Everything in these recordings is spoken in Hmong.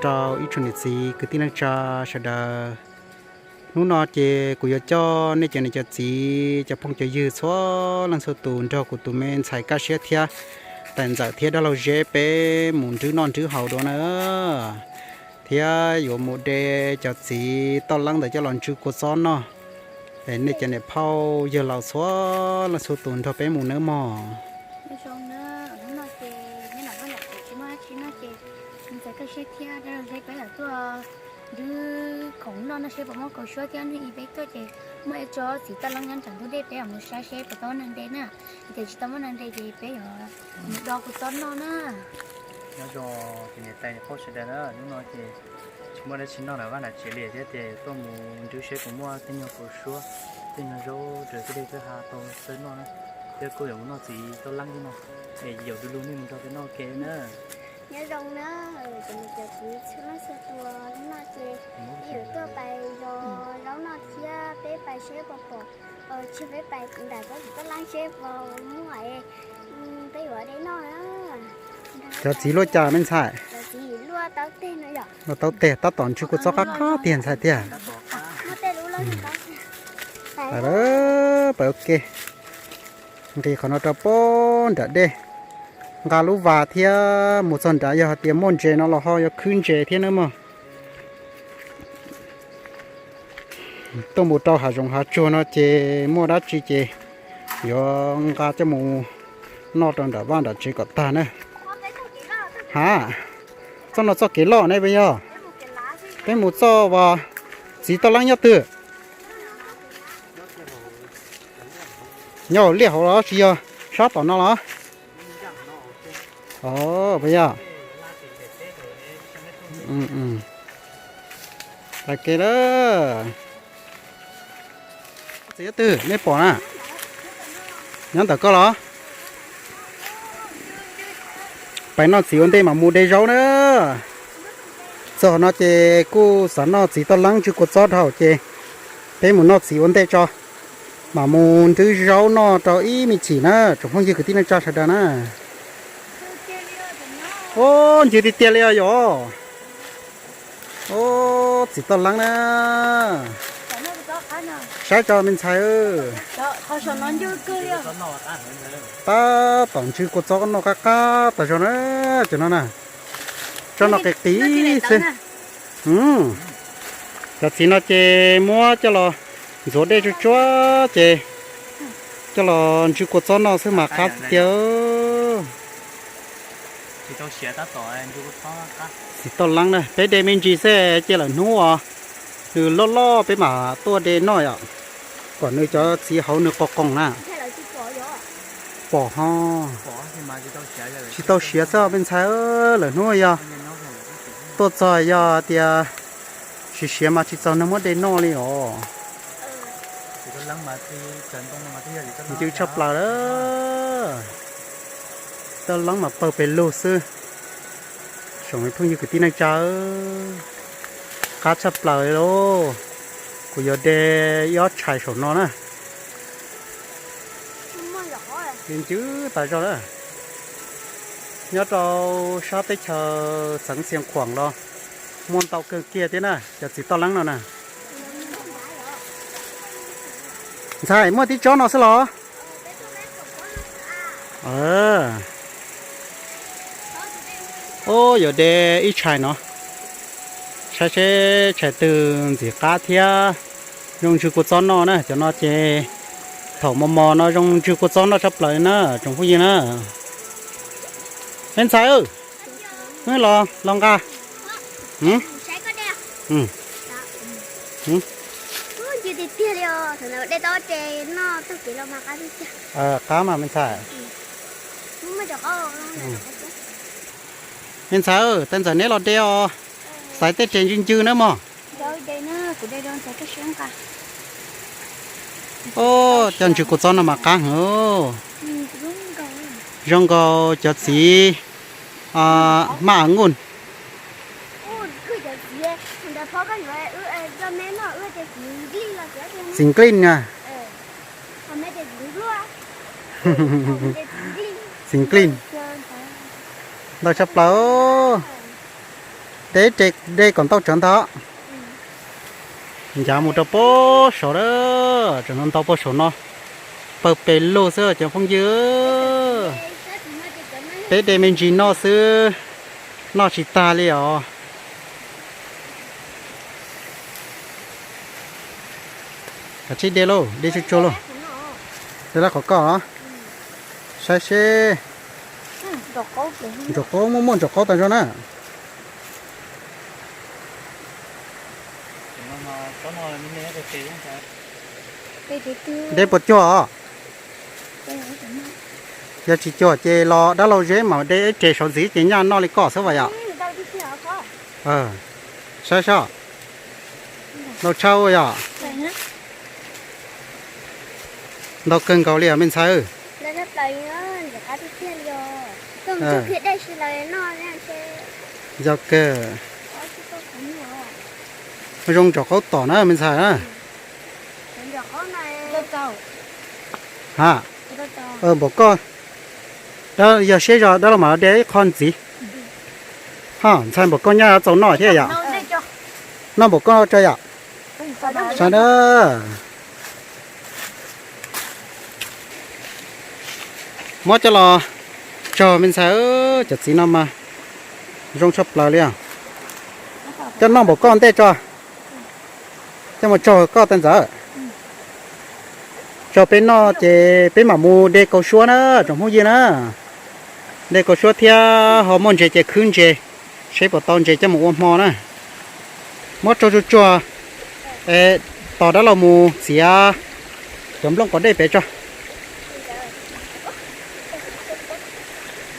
Rau ib tsoom niam txiv kwv tij neej tsa sawv daws, hnub no ces kuv yuav coj nej cov niam cov txiv cov phooj cov ywg txhua leej txhua tus nrog kuv tus me ntxhais Kaj Siab thiab tais ntxawm thiab dab laug Zeb peb mus nrhiav noj nrhiav haus dua na, thiab yuav mus de cov txiv toj leeb ntawd coj los ntsw kua txob noj. Es nej cov niam phauj yawg laus txhua leej txhua tus nrog peb mus nawb mog. Nyob zoo na, hnub no ces nyob nram vaj nram tsev tsis muaj dab tsi noj ces ntxhais Kaj Siab thiab dab laug Zeb peb yuav tuaj nrhiav khoom noj no seb puas muaj kaus suab thiab. Hnub ib peb tuaj ces muaj ib tsob txiv toj leeb nyob nram ntug dej, peb yuav mus saib seb puas tau muaj neeg de na. Yog tias tsis tau muaj neeg de ces peb yuav mus do kua txob noj na. Nyob zoo cov niam tais niam phauj sawv daws na, hnub no ces tsis muaj dab tsi noj nram vaj nram tsev li thiab ces tuaj mus nrhiav seb puas muaj tej nyuag kaus suab, tej nyuag zaub raws tej dej tej hav tau xawb noj na. Thiab kuj yuav mus noj txiv toj leeb thiab no, es yaum du lug nej mus nrog peb noj ke na. Nyob zoo na, cov niam cov txiv txhua leej txhua tus, hnub no ces peb yuav tuaj pais zov zaub noj thiab peb pais seb puas pom, tsis, peb pais nram tsob txiv toj leeb seb puas muaj, peb yuav de noj na. Cov txiv luaj cas me ntxhais? Luaj tau teg, tab tom ntsw kua txob qab qab tiag ntxhais tiag. Pais ua ke, nqis qhov no rau pem nram dej, nqa lub vas thiab mus txog nrad, yog hais tias muaj ntses no los ho yuav khwb ntses thiab nawb mog. Tuaj mus rau hav zoov hav tsuag no ces muaj dab tsi ces yuav nqa coj mus noj rau nram vaj nram tsev kom tag na. Ha, txoj no txoj kev loj ne peb yog? Peb mus txoj uas txiv toj leeb nyob twg? Nyob hauv liaj hauv los tsis yog sab tom no los? Peb yog, pais ke lawm. Txiv nyob twg nej pom na? Nyob ntawm koj los? Pais noj txiv ua ntej mam mus de zaub na. Txog no ces kuj xav noj txiv toj leeb ntsw kua txob dhau ces peb mus noj txiv ua ntej tso, mam mus nrhiav zaub noj rau ib me chim na tsoom phooj ywg kwv tij neej tsa sawv daws na. Ub, ncw tiag tiag li os yom. Ub, txiv toj leeb na. Saib tso me ntxhais. Tab tom ntsw kua txob noj qab qab tas zog na, cov no na. Tsob no qis qis xwb. Cov txiv no ces muab coj los ntxuav dej tsuag tsuag ces coj los ntsw kua txob noj xwb mas qab tiag tiag. Txiv toj leeb na, peb de me ntsis xwb cia lawm hnub uas nws loj loj peb mam tuaj de noj yom. Kom nws cov txiv hauv nws qos qoos na. Pom ho. Tsis tau siav xwb me ntxhais, lawm hnub yog tuaj txog yog tias siav siav mas tsis txaus neeg muab de noj li os. Ncw tshaj plaws lawm. Toj leeb mas pawg pes lug xwb. Tsoom phooj ywg kwv tij neej tsa, qab tshaj plaws li lauj. Kuv yuav de ib ob tshais saum no na. Ncw tas zog na. Nyob rau sab teb chaws xeev Xiav Khuam los muaj ntau kawg kiag thiab na cov txiv toj leeb no na. Ntxhais, muaj tib tsob no xwb los? Ub, yuav de ib tshais no, saib seb tshais twg ntxim qab thiab zoo ntsw kua txob noj na. Cov no ces thaum mos mos no zoo ntsw kua txob noj tshaj plaws na tsoom phooj ywg na. Me ntxhais, los, los nqa. Qab mas me ntxhais. Me ntxhais, tais ntxawm neb los de os, xaiv tej res ncw ncw nawb mog. Ub, cov ntsw kua txob no mas qab heev. Zoo nkaus cov txiv maj a nguj. Txiv nklij na. Txiv nklij. Ntau tshaj plaws. Deb, deb kom ntau tsawv ntag. Ncav mus rau puag saud a, tseem ntau puag saum no. Pawg pes lug xwb cov phooj ywg. Peb de me ntsis noj xwb, noj tsis tag li os. Kav tsij de lauj, de tsuag tsuag lauj. De lawm qhov koj os. Saib seb. Ntsaum qaub, muaj muaj ntsaum qaub tas zog na. Deb puas cuag os? Yog tsis cuag ces los dab laug Zeb mam de ib res saud ntxiv ces nyaj noj li koj xwb vas yom. Saib seb. Ntau tshaj yom. Ntau kawg nkaus li os me ntxhais. Yog kawg. Zoo ntsaum qaub tom na me ntxhais na. Ha, npaum koj, yog siab zog dab laug mam de ib qho ntxiv. Ha, ntxhais npaum koj nyaj txaus noj thiab yom. Noj npaum koj tso yom. Saib na. Muab coj los tsaug me ntxhais, cov txiv no mas zoo tshaj plaws li os. Coj noj npaum koj ntej tso. Coj mus tsaug koj tais ntxawm. Tsaug peb noj ces peb mam mus de kaus suab na, tsoom phooj ywg na. De kaus suab thiab ho muaj ntses ces khwb ntses, seb puas tau ntses coj mus ua hmo na. Muab tsaug tsuag tsuag, es tos dab laug mus txiav cov nplooj quav dej pem tso.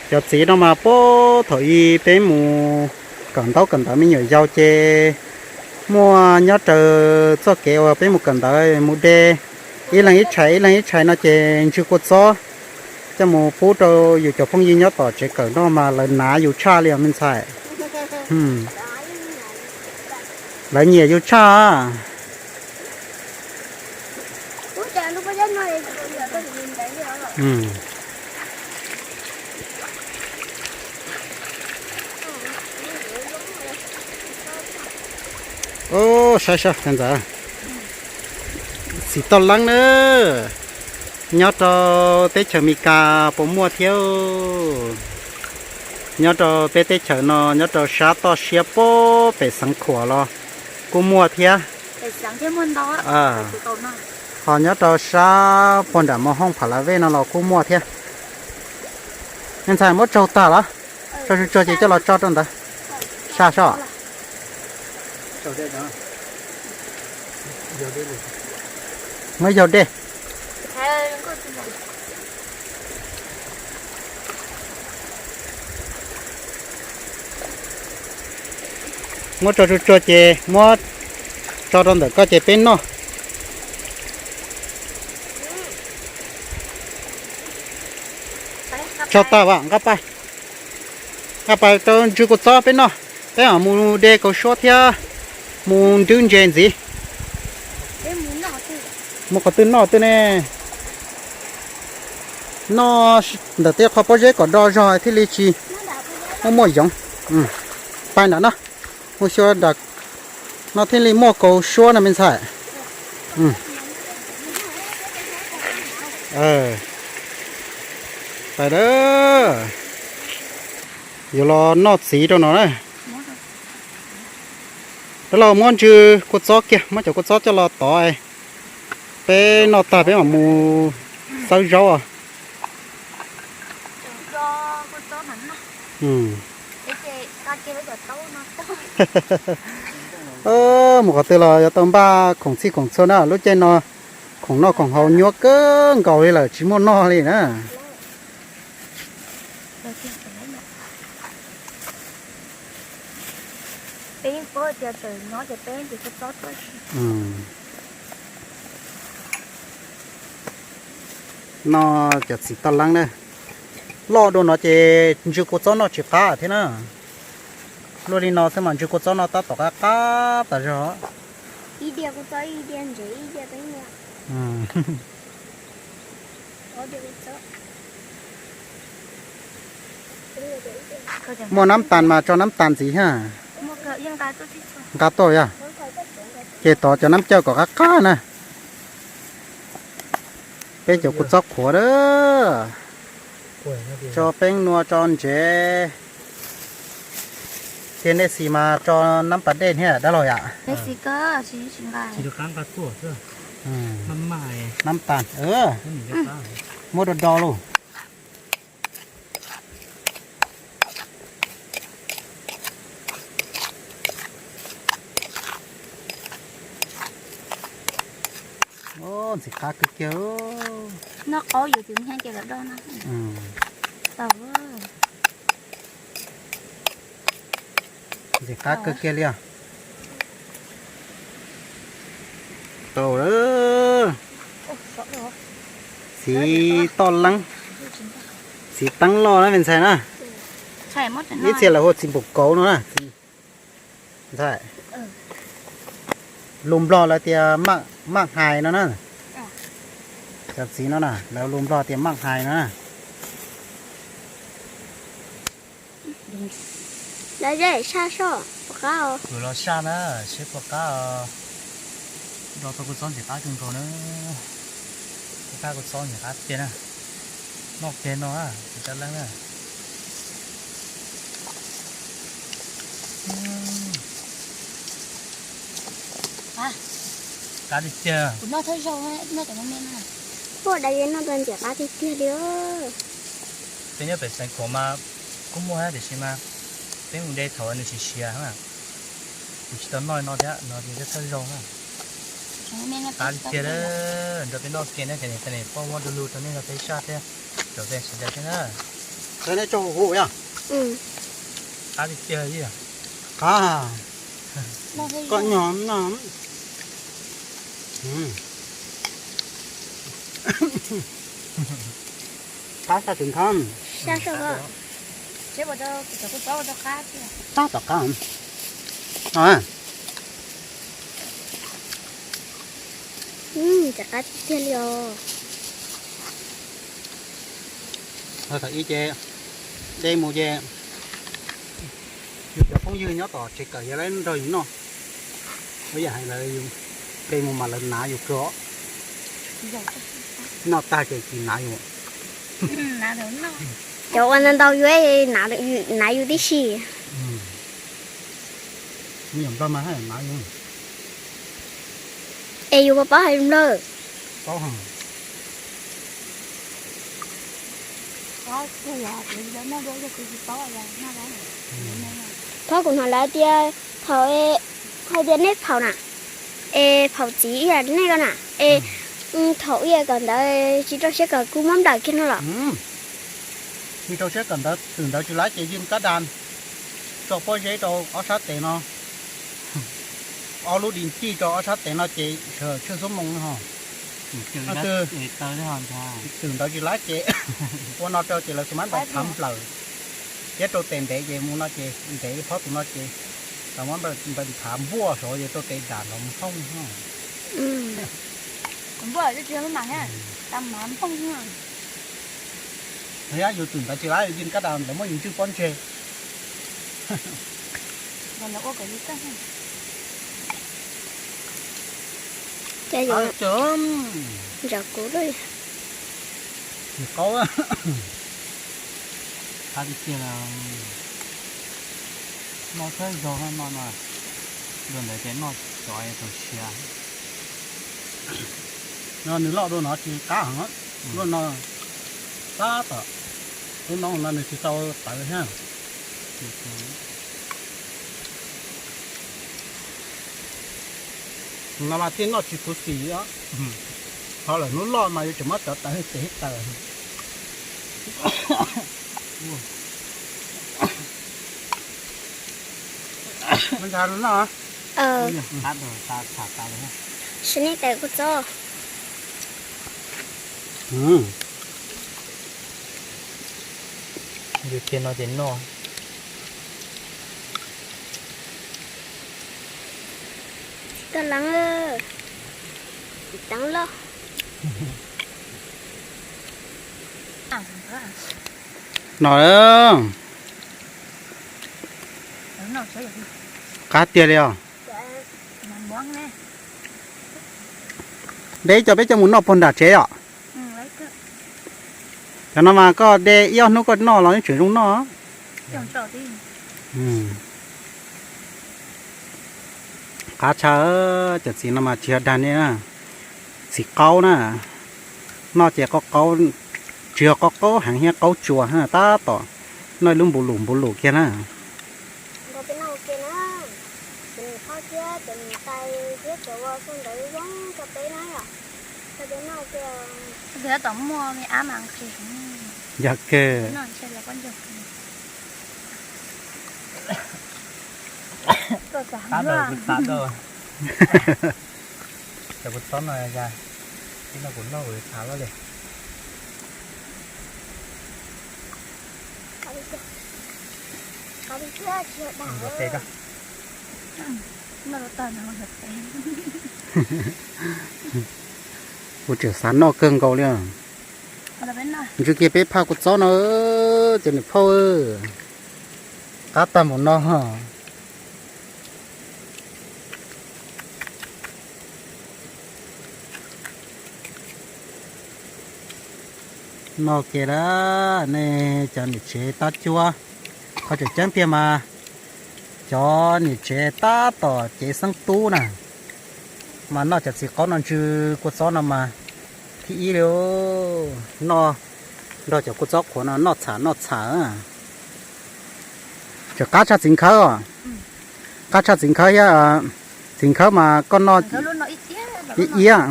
Cov txiv no mas puag thaum ub peb mus kawm ntaub kawm ntawv me nyuam yaus ces muaj nyob raws txoj kev uas peb mus kawm ntawv mus de ib leeg ib tshais ib leeg ib tshais no ces ntswg kua txob coj mus pub rau yus cov phooj ywg nyob tom tsev kawm no mas lawv nav yus tshaj li os me ntxhais. Lawv nyiam yus tshaj. Saib saib ntxawm, txiv toj leeb na, nyob rau teb chaws Amelikas puas muaj thiab? Nyob rau peb teb chaws no nyob rau sab toj siab puag pem Xeev Khuam los kuj muaj thiab. Ho nyob rau sab puag nram Mos Hooj Pha La Vej no los kuj muaj thiab. Me ntxhais muab tsaug tag los? Tsaug tsuag tsuag ces coj los tso rau ntawd. Saj soj. Muab yaug dej. Muab tso tsuag tsuag ces muab tso rau ntawm koj ces peb noj. Tso tag as, nqa pais, nqa pais rau ntswg kua txob peb noj. Peb mam mus de kaus suab thiab mus nrwb ntses ntxiv. Mus qhov twg noj twg ne? Noj ntawm tej qhov pob zeb kom do zog thiaj li tsis muaj muaj yoov. Pais nram no, mus xyuas nram no thiaj li muaj kaus suab no me ntxhais. Pais a, yuav los noj txiv rau no na. Dab laug muab ntswg kua txob kiag, muab cov kua txob coj los tod. Peb noj tag peb mam mus xawb zaub os. Mus qhov twg los yuav tau npaj khoom txhij khoom txhua na, lub caij no khoom noj khoom haus nyuaj kawg nkaus li lawm tsis muaj noj li na. Noj cov txiv toj leeb na, loj dua no ces ntswg kua txob noj tsis qab thiab na. Luaj li no xwb mas ntswg kua txob noj tab tom qab qab tas zog. Muaj nab tas mas tso nab tas ntxiv ha. Nqa tuaj yog. Ces tov cov nab cawj kom qab qab na. Peb cov kua txob qhuav a. Tso peeb nua tso ntsev. Thiab nej xis mas tso nab pas dej thiab dab laug yom. Nab tas, muab do do lauj. Ntxim qab kawg kiag. Noj qaub yuav tus nyiag ces los do no. Tau. Ntxim qab kawg kiag li os. Tau. Txiv toj leeb, txiv teeb loj na me ntxhais na. Ib txhia lawv hu txiv npaum kauv no na. Ntxhais, lus Nplog lawv tias maj hais no na. Cov txiv no na lawv lus Nplog tias maj hais no na. Lawv zeb saj soj puas qab os? Kuv los saj na, seb puas qab os. Do tau kua txob ntxim qab kawg nkaus na. Kua qab kua txob ntxim qab tiag na. Noj kiag no, kuv cov leeb na. Qab tiag tiag. Kuv noj thawj zaug, noj cov me me no. Puag dais noj tau ntxim qab tiag tiag li. Peb nyob pem Xeev Khuam mas kuj muaj thiab tiam sis mas peb mus de thaum nws siav siav na. Kuv tsis tau noj no thiab, no ces thawj zaug na. Qab tiag tiag, nrog peb noj kiag na, cov niam cov txiv poj muab du lug rau nej tau peb saj thiab, cov peb sawv daws thiab na. Qab tiag tiag li. Qab. Koj nyob no. Qab saj tsis nthab. Qab tom qab. Ntxim qab tiag tiag li os. Thaum ib ces de mus ces yus cov phooj ywg nyob tom tsev kawm yog lawv nrog yus noj. Ua yam hais lawv de mus mas lawv hnav yus kawg os. Noj tag ces tsis hnav yus. Cov ua ntau ntau yus hnav yus tib si. Me nyuam nplog mas hnav yus. Es yus puas paub hais lus Nplog? Paub. Thaum kuv hnov lawv tias thaum, hais tias nej phaum na, es phaum txiv ib yam nej ko na, es thaum ib yam kom ntawd tsis rau siab kom kuv muab nplawm kiag no los? Tsis rau siab kom ntawd, twm ntawd tsis laib ces yij kab das tso pob zeb rau ob sab tes no, ob lub di ncij rau ob sab tes no ces sawv tshuaj xuab moo ho. Twm ntawd tsis laib ces ua no rau ces lawv tus mab ntawd thav nplawm, thiab rau tes ntev ces mus no ces ntev li phob tus no ces lawv muab ntawd thav npuaj saud ces rau tes dam nrov nphooj. Yog yus twm ntawd tsis laib yij kab das lawv muab yus ntswj pob ntseg. Ces yus ntsaws kuv lawm. Qab tiag tiag, noj thawj zaug no, dua ntawd ces noj cov tau siav. No nws loj dua no tsis qab heev, lub no tab tom, lub no no nws tsis tau tawv thiab. No mas thiaj noj tsis khuv xim os. Qhov lawm hnub loj mas yuav tsum muab cov tawv ces taws. Ntag no, sab nej tawm kuv txob. Yus kiag no ces noj. Koj leeb, txiv teeb loj. No, Qab tiag li os. De coj peb coj mus noj puag nram tsev os. Cov no mas koj de ib ob hnub koj noj los yeej tseem zoo noj. Qab tshaj, cov txiv no mas tsis yog dag nej, txiv qaub na. Noj ces qaub qaub, tsis yog qaub qaub heev thiab, qaub tsuas tab tom noj ib lub npu lus npu lus kiag na. Yog kawg. Cov kua txob no, ib no kuv noj kuv xav loj li. Kuv tseem xav noj kawg nkaus li. Ntsw kiag peb phaj kua txob no, cov niam phauj, qab tag npaum no. Noj ke lawm nej cov niam tsev tab cuab, qhov tseem ceeb tiag mas cov niam tsev tab tom cev xeeb tub na, mas noj cov txiv qaub no ntsw kua txob no mas thib ib li. Noj nrog cov kua txob qhuav no noj txham noj txham. Tseem qab tshaj txiv nkhawb os. Qab tshaj txiv nkhawb thiab, txiv nkhawb mas koj noj ib iab.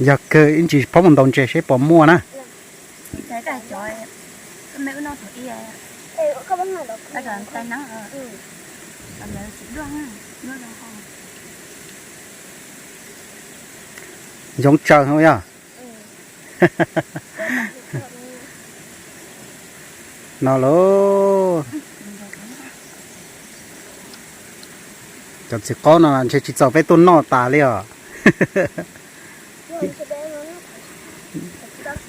Yog kawg, ib ntsis phob mus ntaus ntses seb puas muaj na. Yoov tsaws yog. No lauj, cov txiv qaub no ntshe tsis txaus peb tuaj noj tas li os.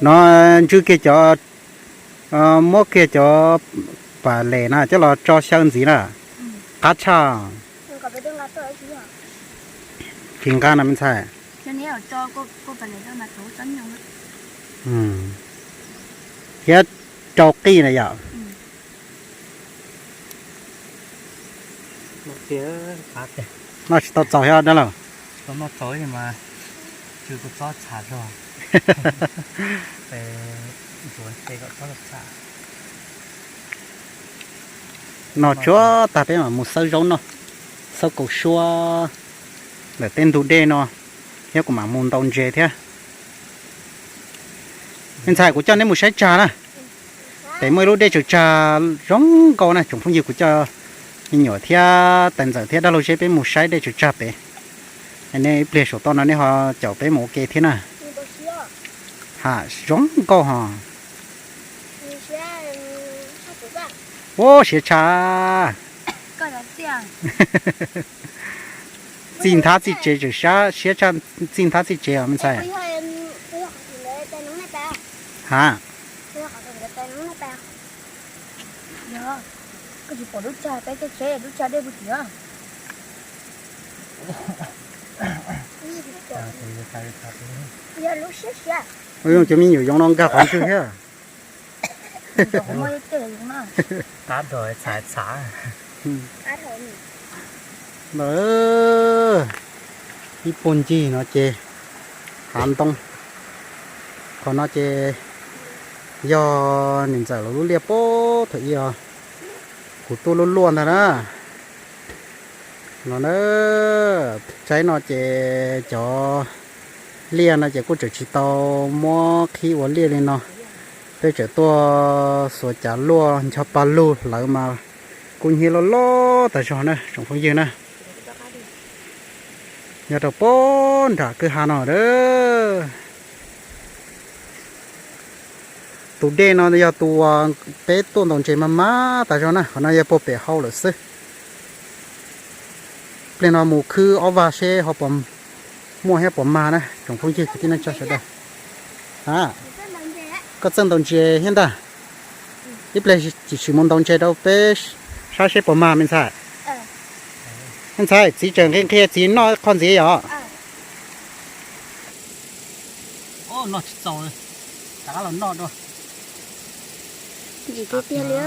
No ntsw kiag cov, muab kiag cov pas les na coj los tso xyaw ntxiv na, qab tshaj. Tsis nqa no me ntxhais. Thiab rau qij na yom. Noj tsis tau txaus thiab dab laug. Noj tsuav tag peb mam mus xawb zaub noj, xawb kaus suab ntawm tej ntug dej no, thiab kuv mam mus ntaus ntses thiab. Me ntxhais, kuv coj neb mus saib tsag na. Pem muaj ib lub dej tsaws tsag zoo nkauj na tsoom phooj ywg, kuv coj me nyuam thiab tais ntxawm thiab dab laug seb peb mus saib dej tsaws tsag pem. Nej ib pliag saum toj no nej ho caum peb mus ua ke thiab na. Ha, zoo nkauj ho. Ua siav tshaj. Txij nthab txij tsev tseem siav tshaj, txij nthab txij tsev os me ntxhais. Ha. Ua zoo cov me nyuam yoov no nkag qhov ntswg thiab. Ib puag ncig no ces hav ntoo. Qhov no ces yog niam ntxawm lawv lub liaj puag thaum ub, kuv tuaj luaj luaj ntag na. No na, tsaib no ces cov liaj no ces kuj tseem tsis tau muab qhib ua liaj li no. Peb tseem tuaj xuas cav luaj ncho pa lug hlawv mas kuj hnyiab loj loj tas zog na tsoom phooj ywg na. Nyob rau puag nram kwj ha no a. Tus dej no yog tus uas peb tuaj ntaus ntses mas mas tas zog na, qhov no yog puag pem hau lawm xwb. Pliag no mus khwb ob vag seb ho puas muaj thiab puas mag na tsoom phooj ywg kwv tij neej tsa sawv daws. A, koj txawj ntaus ntses thiab ntag. Ib pliag tsis mus ntaus ntses rau peb saib seb puas mag me ntxhais. Me ntxhais, txiv tseem nqhia nqhia txiv noj qhov ntxiv yom. Noj tsis txaus, rov qab los noj dua. Ntsim tiag tiag li.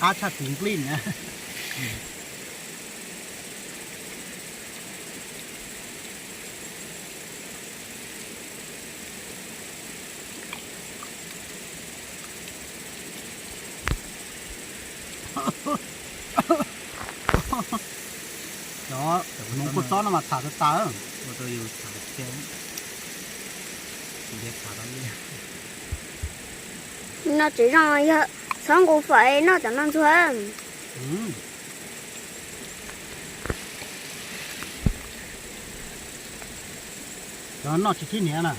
Qab tshaj tus nplij na. Cov hmoov kua txob no mas tham tas tas. Noj tsev zoo yog txhob nqus fawm noj cov no ntxuag. Cov noj tsis khib hniav na.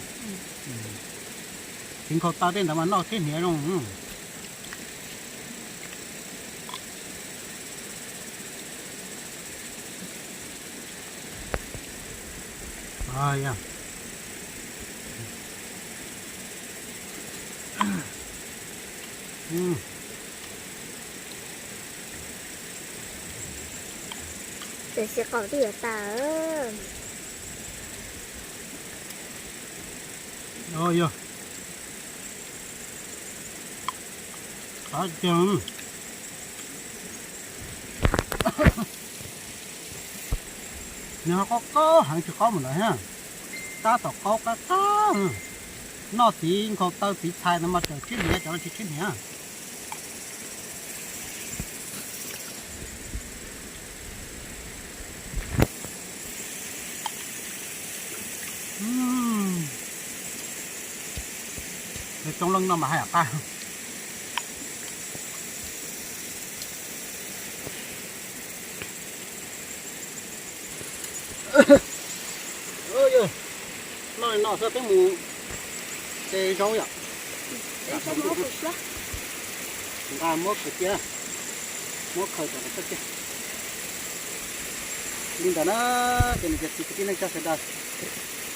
Txiv nkhaus taw tej ntawd mas noj khib hniav zoo. Ces xi qaum twb yuav tas. Yog, nws ho qaub qaub heev tsis qaub mus ntawd thiab. Tab tom qaub qab qab. Noj txiv nkhaus taw txiv txhais ntawd mas tseem khib hniav, cov no tsis khib hniav. Coob leej noj mas hais qab. Noj li no xwb peb mus de zaub yom. Nqa muab khaws cia, muab khaws kom txhob cia. Li ntawd na, ces nws cov txiv kwv tij neej tsa sawv daws,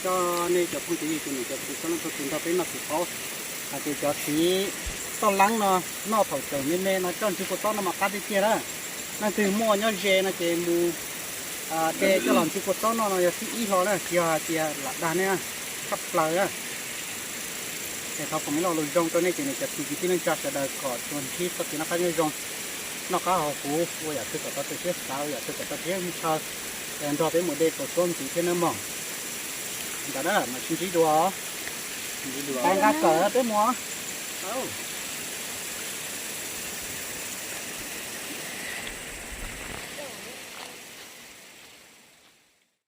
coj nej cov phooj cov ywg, cov niam cov txiv txhua leej txhua tus nrog peb noj txiv qaub. Hais tias cov txiv toj leeb no noj thaum tseem me me no coj ntxiv kua txob no mas qab tiag tiag na. Leej twg muaj nyob ze no ces mus de coj los ntxiv kua txob noj no yog thib ib hlo na, tsis yog hais tias lam dag nej, tshaj plaws na. Es thov foom ib lo lus zoo rau nej cov niam cov txiv kwv tij neej tsa sawv daws kom tsuas ntsib txoj kev noj qab nyob zoo, noj qab haus huv, ua yam twg kom tau tus siab xav, ua yam twg kom tau tus siab ntshaw, nrog peb mus de kaum suab ntxiv thiab nawb mog. Ntawd na, mam sib ntsib dua. Nqa kawm peb mus.